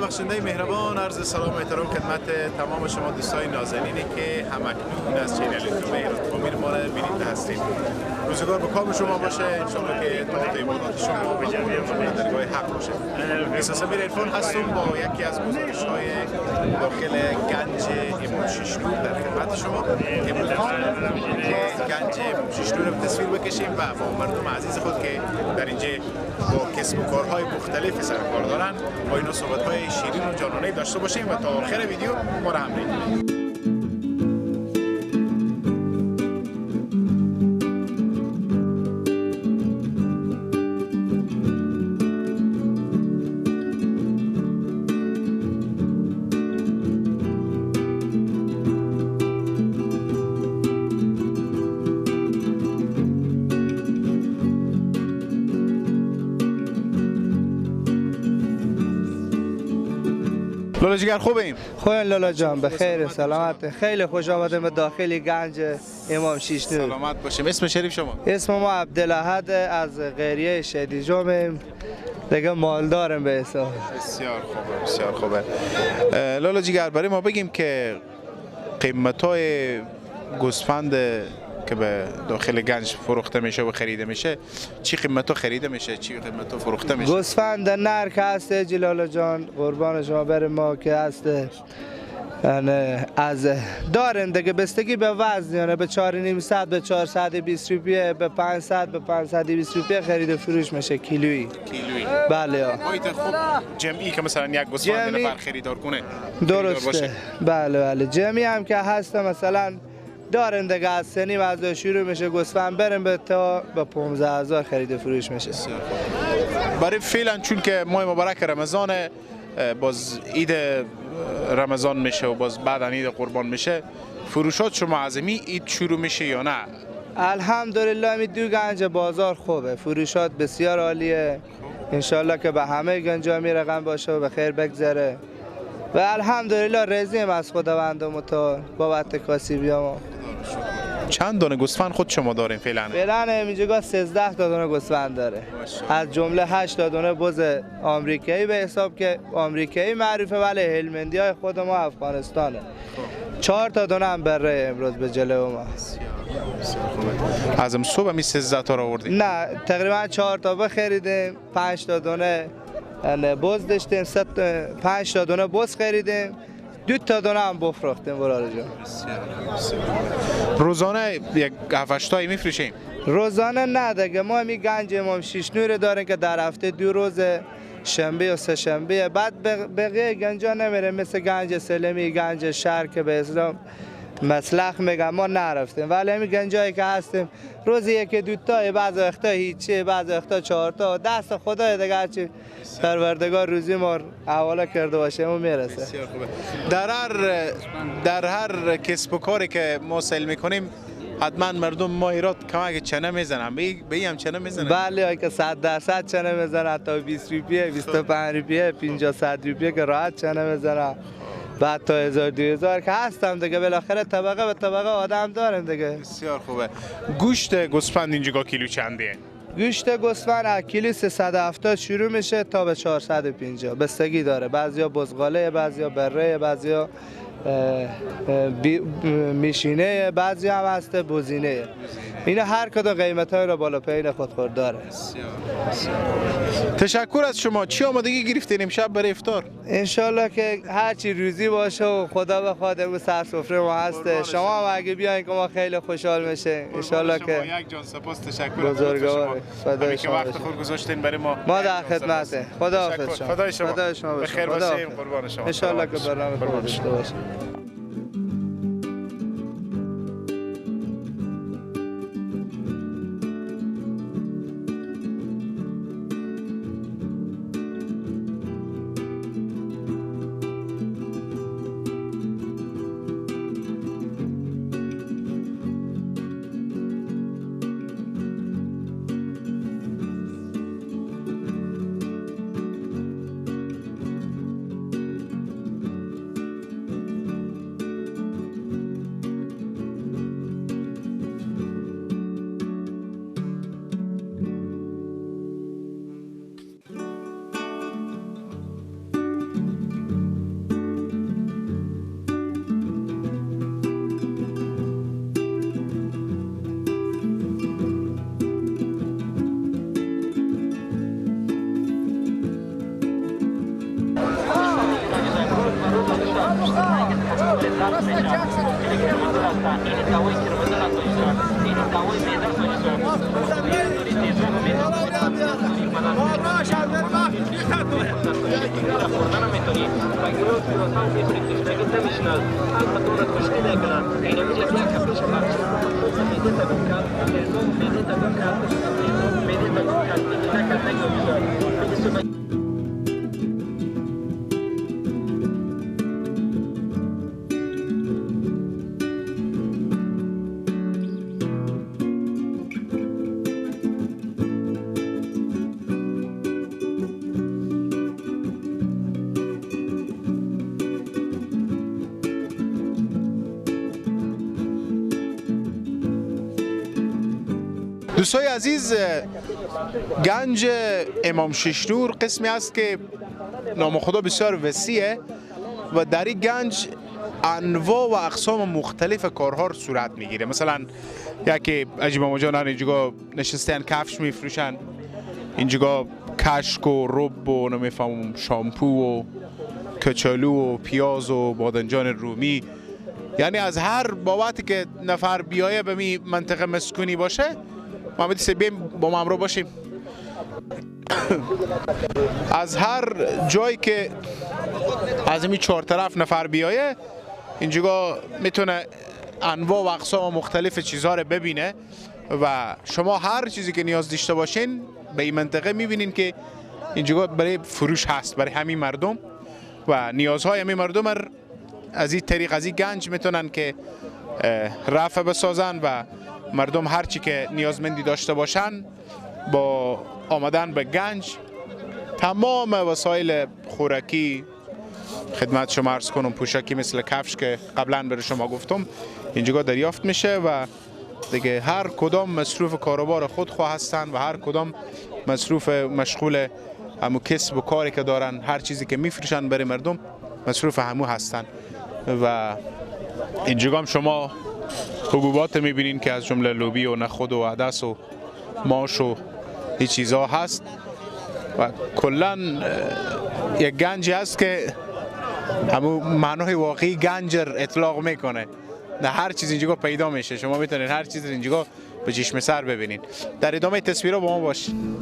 بخشنده مهربان، عرض سلام و احترام خدمت تمام شما دوستای نازنینی که همکنون از channel یوتیوب هرات پامیر ما را بیننده هستید. روزگار به کام شما باشه، انشالله که طاعت عبادات شما و درگاه حق باشه. احساس امیر عرفان هستم با یکی از گزارش‌های داخل گنج امام شیشنور در خدمت شما. امروز که گنج امام شیشنور رو تصویر بکشیم و با مردم عزیز خود که در اینجا با کسب و کارهای مختلف سر کار دارن با اینا صحبت‌های شیرین و جانانه داشته باشیم و تا آخر ویدیو ما را همراهی کنید. لالا جگر خوبیم؟ خوبیم لالا جان، بخیر سلامت. خیلی خوش آمدیم به داخل گنج امام شیشنور. سلامت باشیم. اسم شریف شما؟ اسم ما عبدالاحد، از قریه شدیجامیم، دیگه مالدارم به حساب. بسیار خوبه، بسیار خوبه. لالا جگر برای ما بگیم که قیمت‌های گوسفند که به داخل گنج فروخته میشه و خریده میشه، چی قیمتا خریده میشه، چی قیمتا فروخته میشه؟ گوسفند نر که هست جلال جان قربان شما بر ما که هست از دارن دیگه بستگی به وزن، یعنی به 4.5 به 420 روپیه، به 500 به 520 روپیه خرید و فروش میشه کیلویی. کیلویی بله. باید خوب جمعی که مثلا یک گوسفند نفر خریدار کنه. درسته، بله بله. جمعی هم که هست مثلا دارن دیگه از سنیم از شروع میشه گوسفند بریم به تا به 15,000 خرید فروش میشه. برای فعلا چون که ماه مبارک رمضان، باز عید رمضان میشه و باز بعد عید قربان میشه، فروشات شما عظیمی عید شروع میشه یا نه؟ الحمدلله می دو گنج بازار خوبه، فروشات بسیار عالیه، انشالله که به همه گنجا می رقم باشه و به خیر بگذره و الحمدلله رضیم از خداوند متعال بابت کاسبی ما. چند دانه گوسفند خود شما داریم فعلا؟ فعلا اینجا 13 تا دانه گوسفند داره، از جمله 8 تا دانه بز آمریکایی به حساب که آمریکایی معروفه ولی هلمندی های خود ما افغانستانه. 4 تا دانه هم بره امروز به جلو ما. از صبح می 13 تا رو آوردیم؟ نه تقریبا 4 تا بخریدیم، 5 تا دانه بز داشتیم، 5 تا دانه بز خریدیم، 2 تا دانه هم بفروختیم برادر جان. روزانه یک 7 تایی میفروشیم؟ روزانه نه دیگه، ما می گنج امام شیشنور داریم که در هفته 2 روز شنبه و سه شنبه، بعد بقیه گنجا نمیره، مثل گنج سلمی، گنج شهر که به اسلام مسلخ میگم ما نرفتیم، ولی همین گنجایی که هستیم روزی 1 2 تا، بعض وقتا هیچی، بعض وقتا 4 تا، دست خدای دیگه هرچی پروردگار روزی ما حواله کرده باشه اون میرسه. بسیار خوبه. در هر کسب و کاری که ما سیل میکنیم حتما مردم ما ایراد کمک چنه میزنن، به هم چنه میزنن؟ بله که 100% چنه میزنن، تا 20 روپیه، 25 روپیه، 50 100 روپیه که راحت چنه میزنن، بعد تا 1000 2000 که هستم دیگه، بالاخره طبقه به طبقه آدم داریم دیگه. بسیار خوبه. گوشت گوسفند اینجا کیلو چنده؟ گوشت گوسفند از کیلو 370 شروع میشه تا به 450، بستگی داره، بعضیا بزغاله، بعضیا بره، بعضیا میشینه، بعضی هم هست بزینه. اینا هر کدوم قیمت های رو بالا پایین خود خود داره. تشکر از شما. چی آمادگی گرفتین امشب برای افطار؟ انشالله که هر چی روزی باشه و خدا بخواد امروز سر سفره ما هسته. شما هم اگه بیاین که ما خیلی خوشحال میشه انشالله که. یک جان سپاس، تشکر بزرگوار، فدای شما که وقت خود گذاشتین برای ما. ما در خدمت. خدا حافظ شما. خدای شما. خدای شما. بخیر باشیم، قربان شما. انشالله که برنامه خوب داشته باشیم. دوستای عزیز، گنج امام ششنور قسمی است که نام خدا بسیار وسیعه و در این گنج انواع و اقسام مختلف کارها صورت میگیره. مثلا یکی عجیب ماما جان اینجا نشستن کفش میفروشن، اینجا کشک و رب و نمیفهمم شامپو و کچالو و پیاز و بادنجان رومی، یعنی از هر بابتی که نفر بیایه به می منطقه مسکونی باشه. محمدی سه با ما همراه باشیم. از هر جایی که از این چهار طرف نفر بیایه اینجا میتونه انواع و اقسام مختلف چیزها رو ببینه و شما هر چیزی که نیاز داشته باشین به این منطقه میبینین که اینجا برای فروش هست برای همین مردم و نیازهای همین مردم از این طریق از این گنج میتونن که رفع بسازن و مردم هر چی که نیازمندی داشته باشن با آمدن به گنج تمام وسایل خوراکی خدمت شما عرض کنم، پوشاکی مثل کفش که قبلا برای شما گفتم اینجا دریافت میشه و دیگه هر کدام مصروف کاروبار خود خواه هستن و هر کدام مصروف مشغول همو کسب و کاری که دارن، هر چیزی که میفروشن برای مردم مصروف همو هستن. و اینجا هم شما حبوبات میبینین که از جمله لوبی و نخود و عدس و ماش و این چیزها هست و کلا یک گنجی هست که همون معنای واقعی گنجر اطلاق میکنه. نه هر چیز اینجا پیدا میشه، شما میتونید هر چیز اینجا به چشم سر ببینین. در ادامه تصویرها با ما باشین.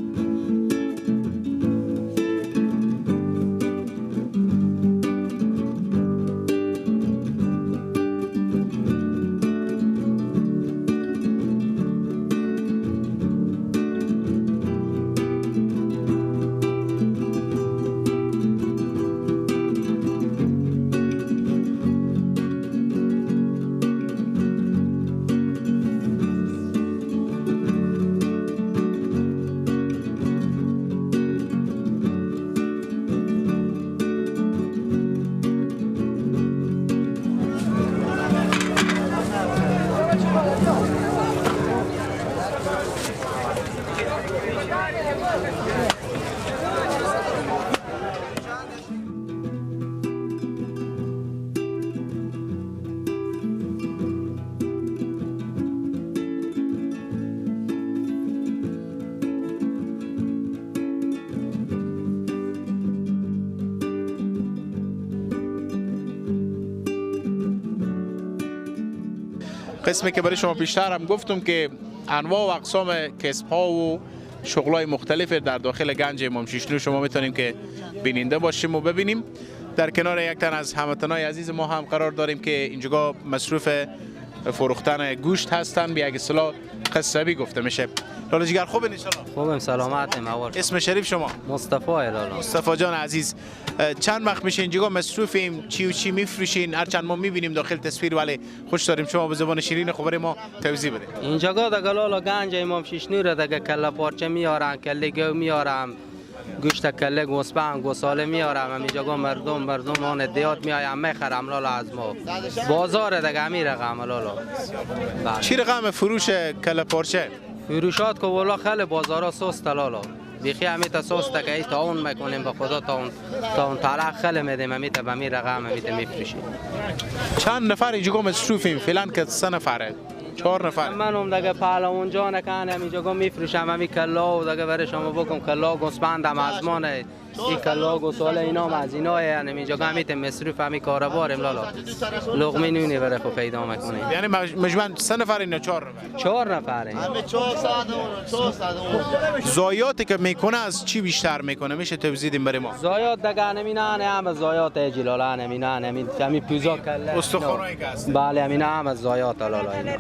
قسمی که برای شما پیشتر هم گفتم که انواع و اقسام کسب ها و شغل های مختلف در داخل گنج امام شیشلو شما میتونیم که بیننده باشیم و ببینیم. در کنار یک تن از هموطنای عزیز ما هم قرار داریم که اینجا مصروف فروختن گوشت هستن، به یک اصطلاح قصابی گفته میشه. لالا جگر خوبین ان شاءالله؟ خوبم، سلامتیم. اول اسم شریف شما؟ مصطفی. لالا مصطفی جان عزیز، چند وقت میشه اینجا مصروفیم، چی و چی میفروشین؟ هرچند ما میبینیم داخل تصویر ولی خوش داریم شما به زبان شیرین خبر ما توضیح بده. اینجا دیگه لالا گنج امام شیشنور دیگه کله پارچه میارن، کله گو میارم، گوشت کله گوسفند گوساله میارم. اینجا مردم آن دیات میایم میخرم لالا از ما. بازار دیگه همین رقم لالا. چی رقم فروش کله پارچه؟ فروشات که والا خیلی بازارا سست لالا. بیخی همی تا سست که ای تاون میکنیم به خدا، تاون طرح خیلی میدیم، همی تا به می رقم همی تا میفروشیم. چند نفر اینجا مصروفیم فعلا که 3 نفره؟ 4 نفر. منم دیگه پهلوان جان کن همینجا گم میفروشم همین کلا و دیگه برای شما بگم کلا گوسفندم از مانه این کلا گوساله اینا از اینا یعنی اینجا گم مصروف همین کاروباریم لالا. لقمه نونی برای خود پیدا میکنیم. یعنی مجموعاً 3 نفر اینا 4 نفر. 4 نفره. همه 400 400. زایاتی که میکنه از چی بیشتر میکنه؟ میشه توضیح بدیم برای ما؟ زایات دیگه همین همه زایات جلاله همین همین پیزا کله استخوانایی که هست. بله همین همه زایات لالا اینا.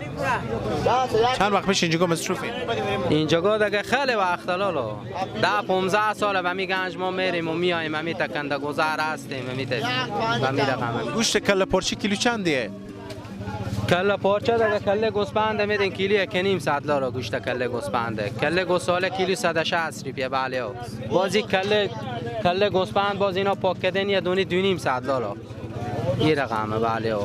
چند وقت میشه اینجا مصروفی؟ اینجا دیگه خیلی وقت لالا. 10 15 سال به می گنج ما میریم و میایم همین تکنده گذر هستیم همین رقم. گوشت کله پارچه کیلو چندیه؟ کله پارچه دیگه کله گوسفند میدین کیلو 1.5 لالا گوشت کله گوسفنده. کله گوساله کیلو 160 روپیه. بله بازی کله گوسفند باز اینا پاک کردن یه دونی 2.5 لالا. این رقمه. بله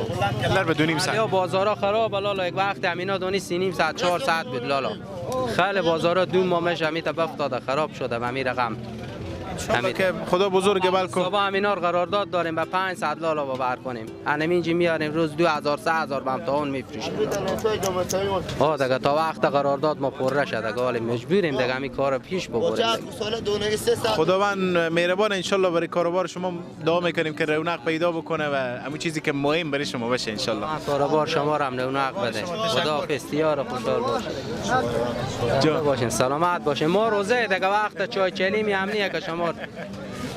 کله به 2.5. بله بازارا خراب لالا. یک وقت همینا دونی 3.5 400 بود لالا. خیلی بازارا دو ماه میشه همین تا افتاده خراب شده به همین رقم. که خدا بزرگه بلکه صبح همینا قرارداد داریم به 500 لالا باور کنیم. همینجی میاریم روز 2000 3000 به تا اون میفروشیم. ها دیگه تا وقت قرارداد ما پره شده دیگه مجبوریم دیگه همین کارو پیش ببریم. خداوند مهربان ان شاء الله برای کاروبار شما دعا میکنیم که رونق پیدا بکنه و همون چیزی که مهم برای شما باشه ان شاء الله. کاروبار شما رو هم رونق بده. خدا حافظ یار خوشحال باشین. باشین سلامت باشین. ما روزه دیگه وقت چای چلیمی هم نیه که شما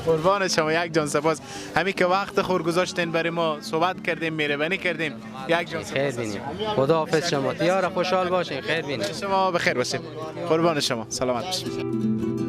قربان شما. یک جان سپاس همین که وقت خور گذاشتین برای ما صحبت کردیم مهربانی کردیم. یک جان سپاس. خیر بینیم. خدا حافظ شما. یار خوشحال باشین. خیر بینیم. شما بخیر باشین. قربان شما. سلامت باشین.